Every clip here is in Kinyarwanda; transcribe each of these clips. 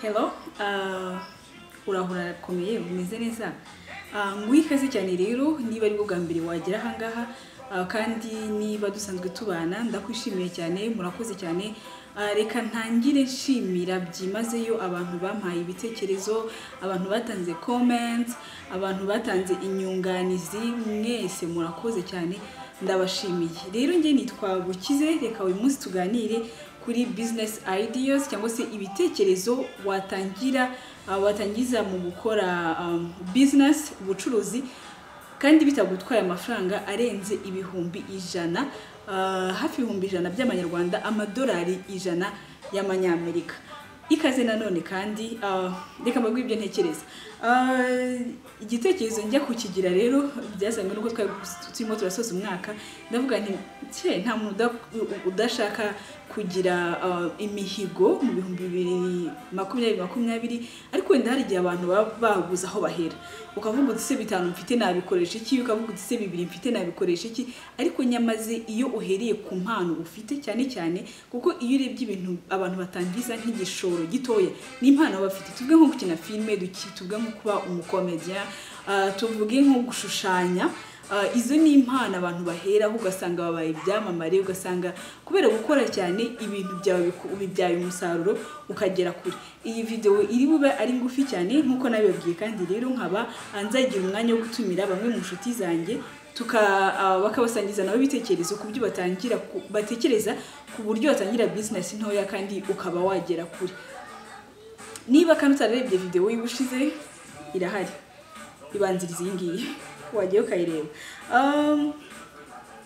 Hello, uraho, urakomeye, umeze neza? Nguhe ikaze cyane rero niba ari bwo bwa mbere wagera ahangaha, kandi niba dusanzwe tubana ndakwishimiye cyane, murakoze cyane. Reka ntangire nshimira byimazeyo abantu bampaye ibitekerezo, abantu batanze comments, abantu batanze inyunganizi, mwese murakoze cyane, ndabashimiye. Rero njye nitwa Bukize, reka uyu munsi tuganire kuri business ideas cyangwa se ibitekerezo watangira, watangiza mu gukora business, ubucuruzi, kandi bitagutwaye amafaranga arenze 100,000, hafi 100,000 by'amanyarwanda, amadolari 100 y'amanyamerika. Ikaze nanone kandi, reka mbabwire ibyo ntekereza. Igitekerezo njya kukigira rero byazanywe nuko twari turimo turasoza umwaka, ndavuga nti cye nta muntu udashaka kugira imihigo mu 2020-20, ariko wenda hari igihe abantu baba babuze aho bahera, ukavuga uti: "Se 5 mfite nabikoresha iki?" Ukavuga uti: "Se 2 mfite nabikoresha iki?" Ariko nyamaze iyo uhereye ku mpano ufite cyane cyane, kuko iyo urebye ibintu abantu batangiza nk'igishoro gitoya ni impano baba bafite. Tuvuge nko gukina filime, tuvuge nko kuba umukomediya, tuvuge nko gushushanya. Izo ni impano abantu baheraho, ugasanga babaye ibyamamare, ugasanga kubera gukora cyane ibintu byawe bibyaye umusaruro, ukagera kure. Iyi video iri bube ari ngufi cyane nk'uko nabibabwiye, kandi rero nkaba nzagira umwanya wo gutumira bamwe mu nshuti zanjye, bakabasangiza nabo ibitekerezo ku byo batangira batekereza ku buryo watangira business ntoya kandi ukaba wagera kure. Niba kandi utararebye video y'ubushize, irahari ibanziriza iyi ngiyi, wagiye ukayireba.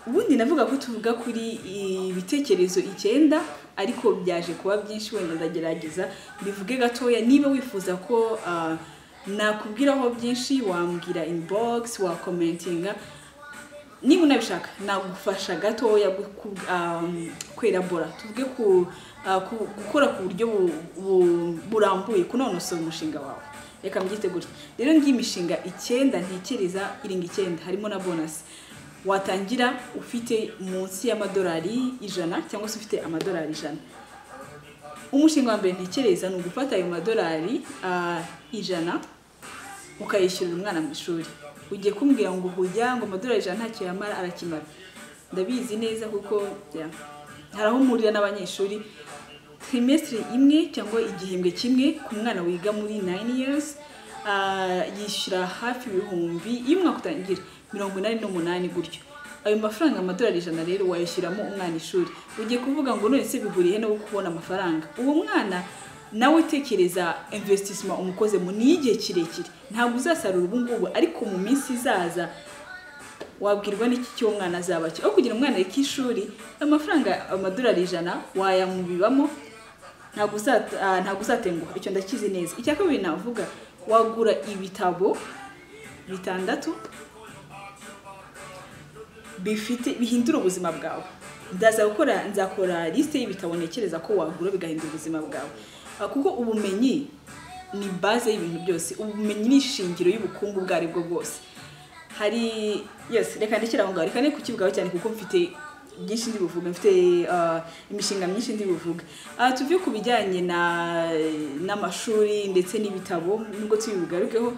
Ubundi navuga ko tuvuga kuri ibitekerezo 9, ariko byaje kuba byinshi, wenda ndagerageza mbivuge gatoya. Niba wifuza ko nakubwiraho byinshi, wambwira inbox, wakomentinga. Niba unabishaka nagufasha gatoya kwerabora, tuvuge gukora ku buryo burambuye, kunonosora umushinga wawe, reka mbyite gutya. Rero ngiyi imishinga 9 ntekereza, irenga 9 harimo na bonus, watangira ufite munsi y'amadolari 100 cyangwa se ufite amadolari 100. Umushinga wa mbere ntekereza ni ugufata ayo madolari 100 ukayishyurira umwana mu ishuri. Ugiye kumbwira ngo hujya ngo amadolari 100 ntacyo yamara, arakimara, ndabizi neza, kuko hari aho mpurira n'abanyeshuri trimestre imwe cyangwa igihembwe kimwe ku mwana wiga muri 9 years, yishyura hafi ibihumbi, iyo umwaka utangira, 88 gutyo. Ayo mafaranga, amadolari 100 rero, wayishyiramo umwana ishuri. Ugiye kuvuga ngo: "None se bihuriye no kubona amafaranga?" Uwo mwana nawe tekereza investissement umukozemo ni igihe kirekire. Ntabwo uzasarura ubu ngubu, ariko mu minsi izaza wabwirwa n'iki cy'uwo mwana azaba cyo? Aho kugira umwana areke ishuri, amafaranga amadolari 100 wayamubibamo, ntabwo uzatenguha, icyo ndakizi neza. Icya kabiri navuga, wagura ibitabo 6 bifite bihindura ubuzima bwawe. Ndaza gukora, nzakora liste y'ibitabo ntekereza ko wagura bigahindura ubuzima bwawe. Kuko ubumenyi ni base y'ibintu byose, ubumenyi ni ishingiro y'ubukungu ubwo ari bwo bwose. Hari, yes, reka ndekere aho ngaho, reka ne kukivugaho cyane kuko mfite byinshi ndi buvuge, mfite imishinga myinshi ndi buvuge. Tuve ku bijyanye na n'amashuri ndetse n'ibitabo, nubwo tubibugarukeho.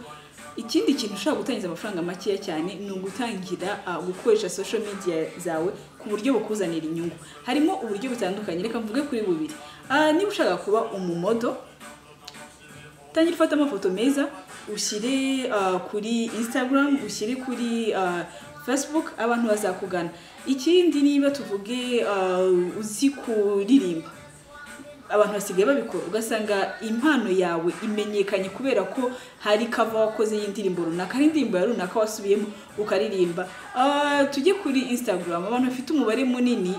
Ikindi kintu ushobora gutangiza amafaranga makeya cyane ni ugutangira gukoresha social media zawe ku buryo bukuzanira inyungu. Harimo uburyo butandukanye, reka mvuge kuri bubiri. Niba ushaka kuba umumodel, tangira ufate amafoto meza ushyire kuri Instagram, ushyire kuri Facebook, abantu bazakugana. Ikindi, niba tuvuge uzi kuririmba, abantu basigaye babikora, ugasanga impano yawe imenyekanye kubera ko hari cover wakoze y'indirimbo runaka, hari indirimbo ya runaka wasubiyemo ukaririmba. Tujye kuri Instagram, abantu bafite umubare munini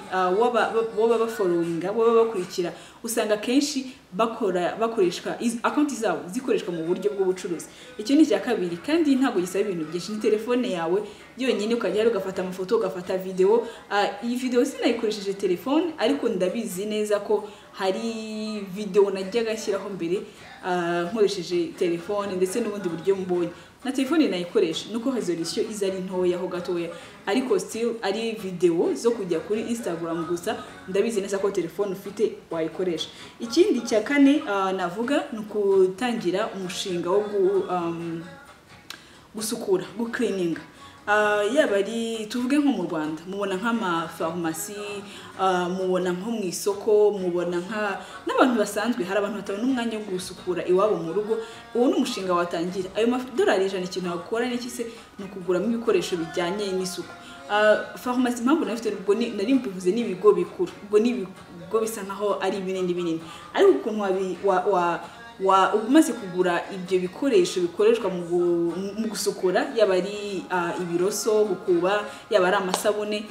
w'ababafollowinga, w'ababakurikira, usanga akenshi bakora, bakoreshwa account zabo zikoreshwa mu buryo bw'ubucuruzi. Icyo ni icya kabiri, kandi ntabwo gisaba ibintu byinshi, ni telefone yawe. yonyine, ukajya hariya ugafata amafoto, ugafata video. Iyi video sinayikoresheje telefone, ariko ndabizi neza ko hari video najyaga nshyiraho mbere nkoresheje telefone ndetse n'ubundi buryo mbonye. Na telefone nayikoresha, nuko resolution iza ari ntoya ho gatoya, ariko still ari video zo kujya kuri Instagram gusa, ndabizi neza ko telefone ufite wayikoresha. Ikindi cya kane navuga ni ukutangira umushinga wo gusukura, gucleaninga. Yaba ari, tuvuge nko mu Rwanda, mubona nk'amafarumasi, mubona nko mu isoko, mubona nka n'abantu basanzwe, hari abantu batabona umwanya wo gusukura iwabo mu rugo. Uwo ni umushinga watangira. Ayo madolari 100, ikintu wakora ni iki se? Ni ukuguramo ibikoresho bijyanye n'isuku. Farumasi, impamvu nafite ubwo nari mbivuze, ni ibigo bikuru, ubwo ni ibigo bisa nkaho ari binini binini, ariko ukuntu wa umaze kugura ibyo bikoresho bikoreshwa mu gusukura, yaba ari ibiroso, gukuba, yaba ari amasabune,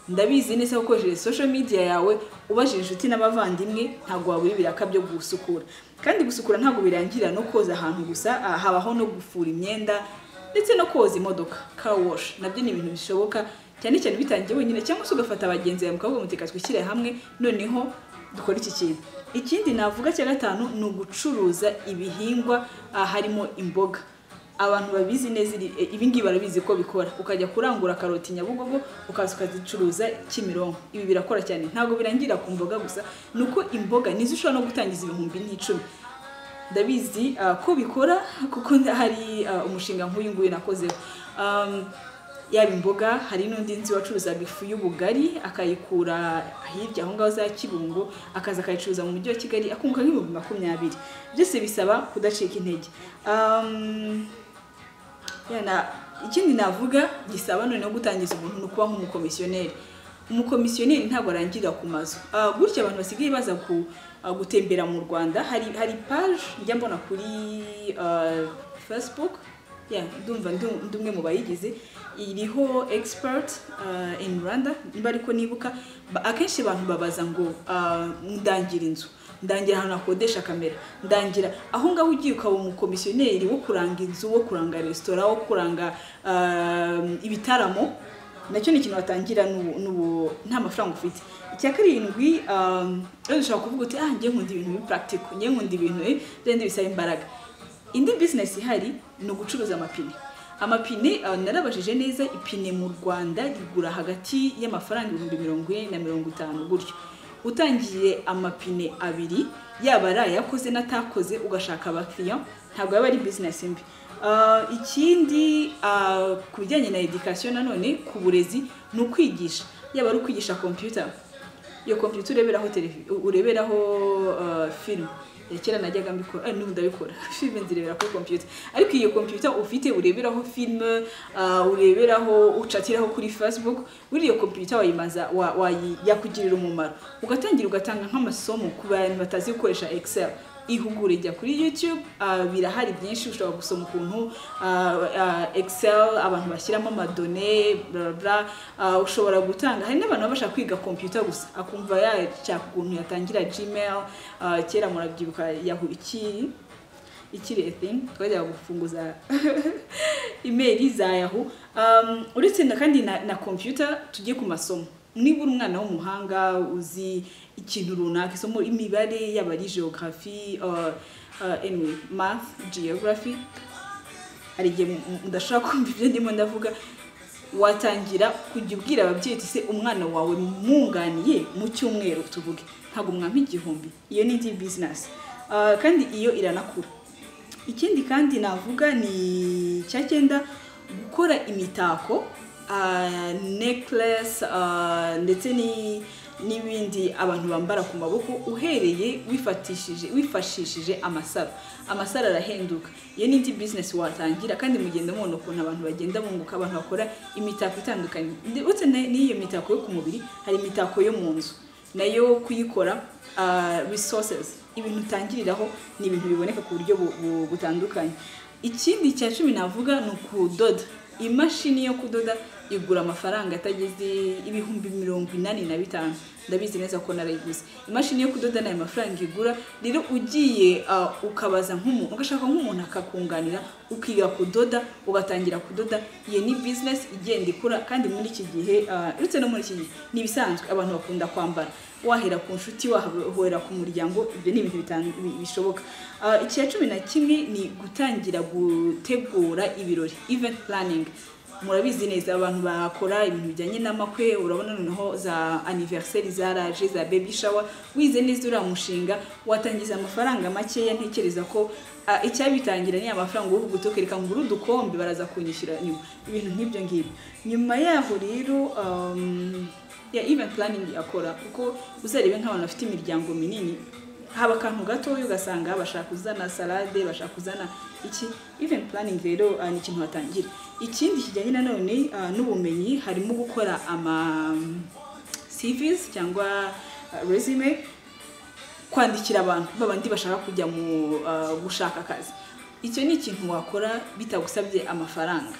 ndabizi neza ko ukoresheje social media yawe, ubajije inshuti n'abavandimwe, ntabwo wabura ibiraka byo gusukura. Kandi gusukura ntabwo birangira no koza ahantu gusa, habaho no gufura imyenda ndetse no koza imodoka, car wash, nabyo ni ibintu bishoboka, cyane cyane bitangiye wenyine, cyangwa se ugafata abagenzi bawe mukavuga muti: "Twishyire hamwe, noneho dukore iki kintu." Ikindi navuga cya gatanu ni ugucuruza ibihingwa, harimo imboga. Abantu babizi neza ibi ngibi barabizi ko bikora. Ukajya kurangura karoti Nyabugogo, ukaza ukazicuruza Kimironko. Ibi birakora cyane. Ntabwo birangira ku mboga gusa, ni uko imboga nizo ushobora no gutangiza 10,000. Ndabizi ko bikora, kuko hari umushinga nk'uyu nguyu nakozeho. Yaba imboga, hari n'undi nzi wacuruzaga ifu y'ubugari, akayikura hirya aho ngaho za Kibungo, akaza akayicuruza mu mujyi wa Kigali, akunguka nk'20,000. Byose bisaba kudacika intege. Yana, ikindi navuga gisaba noneho gutangiza umuntu ni ukuba nk'umukomisiyoneri. Umukomisiyoneri ntabwo arangirira ku mazu. Gutya abantu basigaye baza gutembera mu Rwanda, hari page njya mbona kuri Facebook, yeah, ndumva ndi umwe mu bayigize, iriho expert in Rwanda niba ariko nibuka. Akenshi abantu babaza ngo ndangira inzu, ndangira ahantu hakodesha kamera, ndangira aho ngaho. Ugiye ukaba umukomisiyoneri wo kuranga inzu, wo kuranga resitora, wo kuranga ibitaramo, nacyo ni ikintu watangira n'ubu nta mafaranga ufite. Icya karindwi, wenda ushobora kuvuga uti: "Ah, njye nkunda ibintu biri practical, njye nkunda ibintu byenda bisaba imbaraga." Indi business ihari ni ugucuruza amapine. Amapine, narabajije neza, ipine mu Rwanda rigura hagati y'amafaranga 40,000 na 50,000 gutyo. Utangiye amapine abiri, yaba ari ayakoze n'atakoze, ugashaka abakiriya, ntabwo yaba ari business mbi. Ikindi, ku bijyanye na education nanone, ku burezi, ni ukwigisha, yaba ari ukwigisha computer, iyo computer ureberaho ureberaho film ya kera najyaga mbikora, n'ubu ndabikora, filime nzirebera kuri computer, ariko iyo computer ufite ureberaho film, ureberaho, ucatiraho kuri Facebook, buriya iyo computer wayimaza yakugirira umumaro, ugatangira ugatanga nk'amasomo ku bantu batazi gukoresha Excel. Ihugure, jya kuri YouTube, birahari byinshi, ushobora gusoma ukuntu Excel abantu bashyiramo amadonnées, bla bla. Ushobora gutanga, hari n'abantu baba bashaka kwiga computer gusa, akumva yashaka ukuntu yatangira Gmail. Kera murabyibuka Yahoo ikiri a thing, twajyaga gufunguza email za Yahoo. Uretse na kandi na computer, tujye ku masomo. Niba uri umwana w'umuhanga, uzi ikintu runaka, isomo, imibare, yaba ari geography, anyway, math, geography, hari igihe mudashobora kumva ibyo ndimo ndavuga, watangira kujya ubwira ababyeyi uti: "Se umwana wawe mwunganiye mu cyumweru, tuvuge, ntabwo mwampa 1000?" Iyo ni indi business. Kandi iyo iranakura. Ikindi kandi navuga ni icya cyenda, gukora imitako, necklace, ndetse n'ibindi abantu bambara ku maboko, uhereye wifashishije amasaro. Amasaro arahenduka. Iyo ni indi business watangira, kandi mugenda mubona ukuntu abantu bagenda bunguka, abantu bakora imitako itandukanye. Uretse n'iyo mitako yo ku mubiri, hari imitako yo mu nzu nayo kuyikora. Resources, ibintu utangiriraho ni ibintu biboneka ku buryo butandukanye. Ikindi cya 10 navuga ni ukudoda. Imashini yo kudoda Igura amafaranga atageze 85,000. Ndabizi neza ko narayiguze. Imashini yo kudoda nayo mafaranga igura. Rero ugiye ukabaza nk'umuntu, ugashaka nk'umuntu akakunganira, ukiga kudoda, ugatangira kudoda, iyo ni business igenda ikura. Kandi muri iki gihe, uretse no muri iki gihe, ni ibisanzwe, abantu bakunda kwambara. Wahera ku nshuti, wahera ku muryango, ibyo ni ibintu bishoboka. Icya 11 ni gutangira gutegura ibirori, event planning. Murabizi neza, abantu bakora ibintu bijyanye n'amakwe. Urabona noneho za anniversaire zaraje, za baby shower. Wize neza uriya mushinga, watangiza amafaranga makeya. Ntekereza ko icyabitangira ni amafaranga uvuga uti: "Reka ngure udukombe, baraza kunyishyura nyuma," ibintu nk'ibyo ngibyo. Nyuma yaho rero ya event planning akora, kuko uzarebe nk'abantu bafite imiryango minini, haba akantu gatoya ugasanga bashaka kuzana salade, bashaka kuzana iki. Event planning rero ni ikintu watangira. Ikindi kijyanye nanone n'ubumenyi harimo gukora ama CVs cyangwa resume, kwandikira abantu babandi bashaka kujya mu gushaka akazi. Icyo ni ikintu wakora bitagusabye amafaranga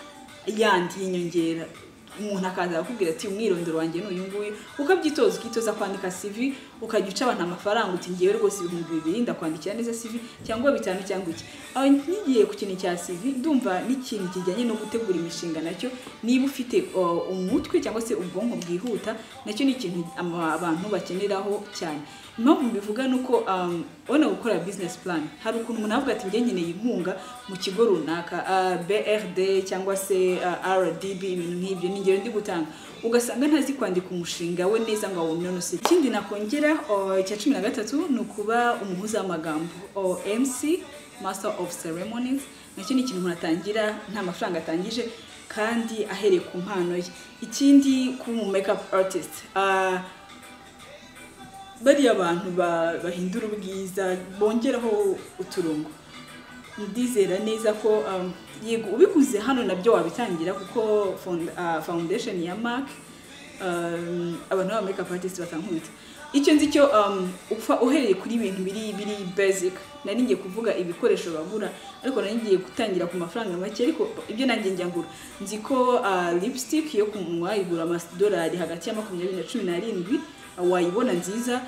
yandi y'inyongera. Umuntu akaza akakubwira ati: "Umwirondoro wanjye ni uyu nguyu," ukabyitoza, ukitoza kwandika CV, ukajya uca abantu amafaranga uti: "Ngewe rwose 2000 ndakwandikira neza CV, cyangwa 5," cyangwa iki. Aho nkigiye ku kintu cya CV, ndumva n'ikintu kijyanye no gutegura imishinga nacyo, niba ufite umutwe cyangwa se ubwonko bwihuta, nacyo ni ikintu abantu bakeneraho cyane. Impamvu mbivuga ni uko ubona gukora business plan, hari ukuntu umuntu avuga ati: "Njye nkeneye inkunga mu kigo runaka, BRD cyangwa se RDB," ibintu nk'ibyo ni ingero ndi gutanga, ugasanga ntazi kwandika umushinga we neza ngo awunonose. Ikindi nakongera, icya 13, ni ukuba umuhuza w'amagambo, MC, master of ceremonies. Nacyo ni ikintu umuntu atangira nta mafaranga atangije kandi ahereye ku mpano ye. Ikindi, kuba umu makeup artist, bariya bantu bahindura ubwiza, bongeraho uturungo. Ndizera neza ko yego, ubiguze hano nabyo wabitangira, kuko foundation ya MAC, abantu b'aba makeup artist batankubita. Icyo nzi cyo, upfa uhereye kuri ibintu biri basic. Nari ngiye kuvuga ibikoresho bagura, ariko nari ngiye gutangira ku mafaranga make. Ariko ibyo nanjye njya ngura, nzi ko lipstick yo ku munwa igura amadolari hagati ya 20 na 17, wayibona nziza.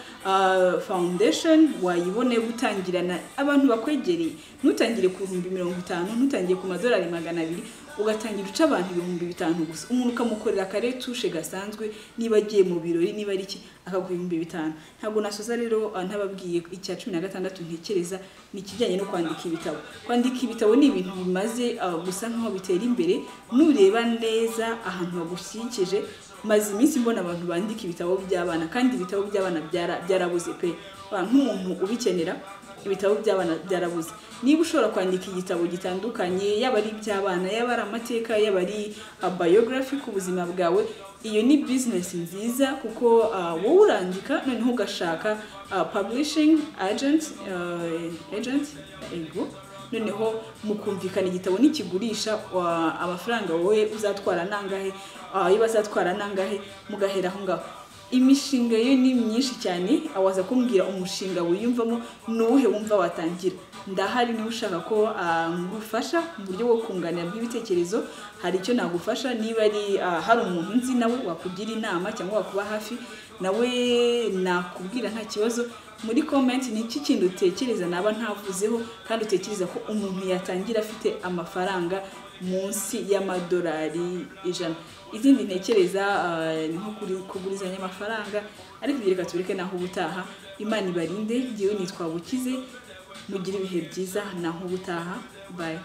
Foundation wayibona yo gutangirana abantu bakwegereye. Ntutangire ku 50,000, ntutangire ku madolari 200, ugatangira uca abantu 5000 gusa. Umuntu ukamukorera akaretouche gasanzwe, niba agiye mu birori, niba ari iki, akaguha 5000. Ntabwo nasoza rero ntababwiye icya 16 ntekereza, ni ikijyanye no kwandika ibitabo. Kwandika ibitabo ni ibintu bimaze gusa nkaho bitera imbere, nureba neza ahantu hagushyikije. Maze iminsi mbona abantu bandika ibitabo by'abana, kandi ibitabo by'abana byarabuze pe. Nk'umuntu ubikenera, ibitabo by'abana byarabuze. Niba ushobora kwandika igitabo gitandukanye, yaba ari iby'abana, yaba ari amateka, yaba ari biography ku buzima bwawe, iyo ni business nziza, kuko wowe urandika, noneho ugashaka publishing agent, ego, noneho mukumvikana igitabo nikigurisha, amafaranga wowe uzatwara nangahe, ayo bazatwara nangahe, mugahera aho ngaho. Imishinga yo ni myinshi cyane. Awaza kumbwira umushinga wiyumvamo ni uwuhe wumva watangira. Ndahari niba ushaka ko ngufasha mu buryo bwo kunganira bw'ibitekerezo, hari icyo nagufasha. Niba ari hari umuntu nzi nawe wakugira inama cyangwa wakuba hafi, nawe nakubwira, nta kibazo. Muri comment, ni iki kindi utekereza naba ntavuzeho kandi utekereza ko umuntu yatangira afite amafaranga munsi y'amadolari 100? Izindi ntekereza ni nko kugurizanya amafaranga, ariko ibyo reka tureke naho ubutaha. Imana ibarinde. Ngewe nitwa Bukize, mugire ibihe byiza, naho ubutaha, bye.